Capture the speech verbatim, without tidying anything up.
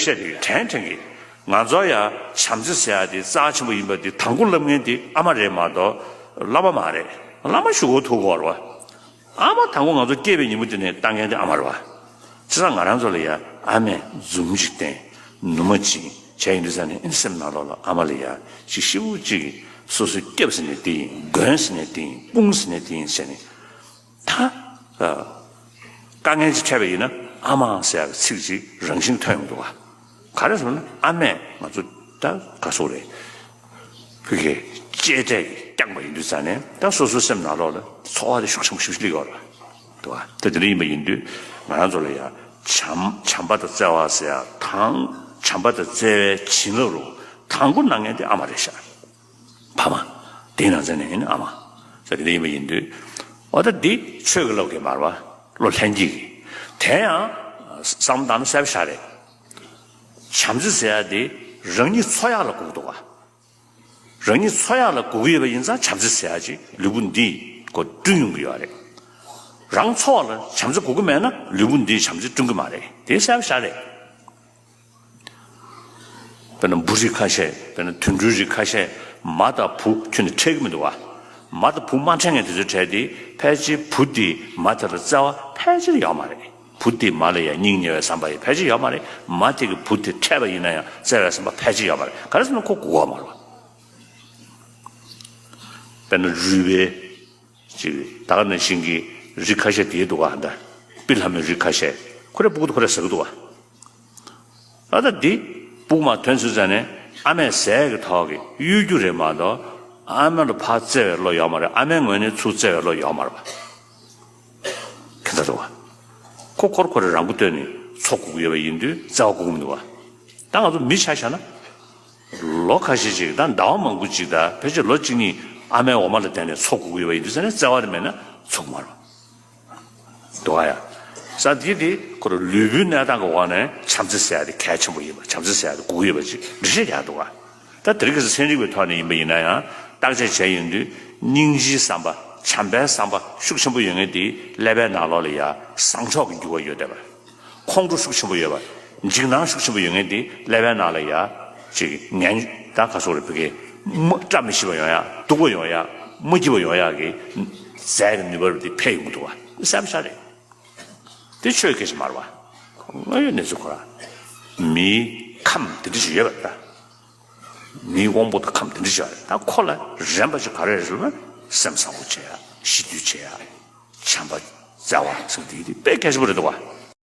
བཤད་དེ་དྲན་དྲན་གི། ང་ཚོ་ཡ་བྱམས་བརྩེ་ཟེར་ཡ་དེ་རྩ་ཆེན་པོ་ཡིན་པ་དེ་དང་པོ་ལབ་མཁན་དེ་ཨ་མ་རེད་མ་གཏོགས་བླ་མ་མ་རེད། བླ་མ་ཞུ་གོ་ཐུག་གོ་ར་བ། ཨ་མ་དང་པོ་ང་ཚོ་སྐྱེས་པའི་ཉིན་མོ་དེ་ནས་ལྟ་མཁན་དེ་ཨ་མ་རེད་བ། བྱས་ཙང་ང་རང་ཚོ་ལ་ཡ་ཨ་མས་འཛུམ་ཅིག་བསྟན། ནུ་མ་ཅིག་བྱས་ཡིན་དུས་ཙང་ནས་ཨེ་སེམས་ནང་ལོགས་ལ་ཨ་མ་ལ་ཡ་ཅིག་ཤི་བོ་ཅིག་གིས་སོ་སོའི་སྐྱབས་ཟེར་ནས་དེ་ཡིན། མགོན་ཟེར་ནས་དེ་ཡིན། དཔུང་ཟེར་ནས་དེ་ཡིན་ཟེར་ནས། ད་ཨ་དཀའ་ངལ་ཅིག་འཕྲད་པ་ཡིན་ན་ཨ་མ་ཟེར་ཡག་གི་ཚིག་ཅིག་རང་བཞིན་ཐོན་ཡོང་འདུག་བ། ག་རེ་ཟེར་ན་ཨ་མས་ང་ཚོ་ད་ག་སོག་རེད། ཕ་གིའི་གཅེས་སྤྲས་ཀྱིས་བསྐྱངས་པ་ཡིན་དུས་ཙང་ནས་ད་སོ་སོའི་སེམས་ནང་ལོགས་ལ་ཚོར་བ་དེ་ཤུགས་ཆེན་པོ་ཞིག་སླེབས་ཡོད་རེད། འདུག་བ། ད་དེ་འདྲ་ཡིན་པ་ཡིན་དུས་ང་རང་ཚོ་ལ་ཡང་བྱམས་བྱམས་པ་དང་བརྩེ་བ་ཟེར་ཡག་དང་། བྱམས་པ་དང་བརྩེ་བའི་བྱིན་རླབས་རུ་དང་པོ་གནང་མཁན་དེ་ཨ་མ་རེད་ཤག་ཕ་མ། དེའི་ནང་ཚན་ནས་ཡིན་ན་ཨ་མ། ཟེར་གི་དེ་ཡིན་པ་ཡིན་དུས། འོ་ད་འདི་ཆོས་ཀྱི་བློ་གི་མར་བ། བློ་ལྷན་སྐྱེས་ཀྱི། དེ་ཡང་བསམ་བློ་བཏང་ན་གསལ་པོ་ཞེ་དྲག་རེད། བྱམས་བརྩེ་ཟེར་ཡ་དེ་རང་ཉིད་འཚོ་ཡག་ལ་དགོས་འདུག་བ། རང་ཉིད་འཚོ་ཡག་ལ་དགོས་ཀྱི་ཡོད་པ་ཡིན་ཙང་བྱམས་བརྩེ་ཟེར་ཡག་ཅིག་ལུས་པོ་འདི་ཁོ་བསྐྲུན་ཡོང་གི་ཡོད་རེད། རང་འཚོ་བ་ལ་བྱམས་བརྩེ་དགོས་ཀྱི་མེད་ན་ལུས་པོ་འདིས་བྱམས་བརྩེ་བསྐྲུན་གྱི་མ་རེད། དེ་གསལ་པོ་ཞེ་དྲག་རེད། དཔེར་ན་འབུ་རིགས་ཁ་ཤས། དཔེར་ན་དུད་འགྲོའི་རིགས་ཁ་ཤས། མ་དང་བུ་ཁྱོན་ནས་འཕྲད་ཀྱི་མི་འདུག་བ། མ་དང་བུ་མ་འཕྲད་མཁན་དེ་ཚོའི་གྲས་དེ་ཕལ་ཆེར་བུ་དེས་མ་དེ་ལ་བརྩེ་བ་ཕལ་ཆེར་ཡོད་མ་རེད། བུ་དེས་མ་ལ་ཡང་སྙིང་ཉེ་བའི་བསམ་པ་ཡང་ཕལ་ཆེར་ཡོད་མ་རེད། མ་དེ་གིས་བུ་དེ་འཕྲད་པ་ཡིན་ན་ཡང་བརྩེ་བའི་བསམ་པ་ཕལ་ཆེར་ཡོད་མ་རེད། ག་རེ་ཟེར་ན་ཁོ་སྒུག་ཡོད་མ་རེད་བ། དཔེར་ན་རུས་པའི་ཅིག་ད་ག་ནང་བཞིན་གྱི་རིགས་ཁ་ཤས་དེ་འདུག་བ། ད་པི་ལྷ་མོའི་རིགས་ཁ་ཤས་ཁོ་རའི་སྤུ་གུ་དེ་ཁོ་རས་ཟ་གི་འདུག་བ། ད་ལྟ་འདི་སྤུ་གུ་མར་ཐོན་ཚུན་ཙམ་ནས་ཨ་མས་ཟས་ཀྱི་ཐོག་གིས་གཡོས་རྒྱུ་རེད་མ་གཏོགས་ཨ་མ་ལ་ཕར་བརྩེ་བའི་བློ་ཡོད་མ་རེད། ཨ་མའི་ངོས་ནས་ཚུར་བརྩེ་བའི་བློ་ཡོད་མ་རེད་བ། ག་འདྲ་འདུག་བ། ཁོ་ཁོར་ཁོ་རང་མགོ་བཏོན་ནས་འཚོ་དགོས་ཀྱི་ཡོད་པ་ཡིན་དུས་བརྩེ་བ་དགོས་ཀྱི་མི་འདུག་བ། ད་ང་ཚོ་མི་ཆ་བཞག་ན། ལོ་ཁ་ཤས་ཅིག་ད་ཟླ་བ་མང་པོ་ཅིག་ད་ཕལ་ཆེར་ལོ་གཅིག་གཉིས་ཨ་མའི་འོ་མ་ལ་བརྟེན་ནས་འཚོ་དགོས་ཀྱི་ཡོད་པ་ཡིན་དུས་ཙང་ནས་བརྩེ་བ་དེ་མེད་ན་འཚོ་གི་མ་རེད། འདུག་ག་ཡ། ས་དེ་དེ་ཁོ་རང་ལུས་པོའི་གནས་སྟངས་ཀྱི་འོག་ནས་བྱམས་བརྩེ་ཟེར་ཡ་དེ་གལ་ཆེན་པོ་ཡིན་པ། བྱམས་བརྩེ་ཟེར་ཡ་དེ་དགོས་ཀྱི་ཡོད་པ་ཅིག་འགྲེལ་བཤད་རྒྱག་འདུག་ག་ད་དེ་རིང་ཁ་སང་ཚན་རིག་པའི་ཐོག་ནས་ཡིན་པ་ཡིན་ན་ཡང་བརྟག་དཔྱད་བྱས་ཡོང་དུས་སྙིང་རྗེའི་བསམ་པ། བྱམས་པའི་བསམ་པ་ཤུགས་ཆེན་པོ་ཡོད་མཁན་དེ་ཀླད་པའི་ནང་ལོགས་ལ་ཡ་བཟང་ཕྱོགས་ཀྱི་འགྱུར་བ་ཡོད་བསྡད་པ། ཁོང་ཁྲོ་ཤུགས་ཆེན་པོ་ཡོད་པ། འཇིགས་སྣང་ཤུགས་ཆེན་པོ་ཡོད་མཁན་དེ་ཀླད་པའི་ནང་ལ་ཡ་ཅིག་ངན་ད་ག་སོགས་རེད། བི་གེ་མ་བཀྲ་མི་ཤིས་པ་ཡོང་ཡ། སྡུག་པ་ཡོང་ཡ། མ་སྐྱིད་པ་ཡོང་ཡ་གི་རྫས་ཀྱི་ནུས་པ་དེ་འཕེལ་ཡོང་གི་འདུག་བ། གསལ་པོ་ཞེ་དྲག་རེད། དེ་ཆོས་སྐད་ཆ་མ་རེད་བ། དངོས་ཡོད་གནས་ཚུལ་ཁོ་རང་། མིའི་ཁམས་དེ་འདྲ་ཞིག་ཡོད་པ་རེད་ད། མིའི་དབང་པོ་དང་ཁམས་དེ་འདྲ་ཞིག་ཡོད་རེད། ད་ཁོ་ལ་རན་པ་ཞིག་ག་རེ་རེད་ཟེར་ན་སེམས་བཟང་པོ་བྱེད་ཡ། ཞི་དུལ་བྱེད་ཡ། བྱམས་པ་བརྩེ་བ་ཟེར་དེ་དེ་དཔེ་གལ་ཆེན་པོ་རེད་འདུག་བ།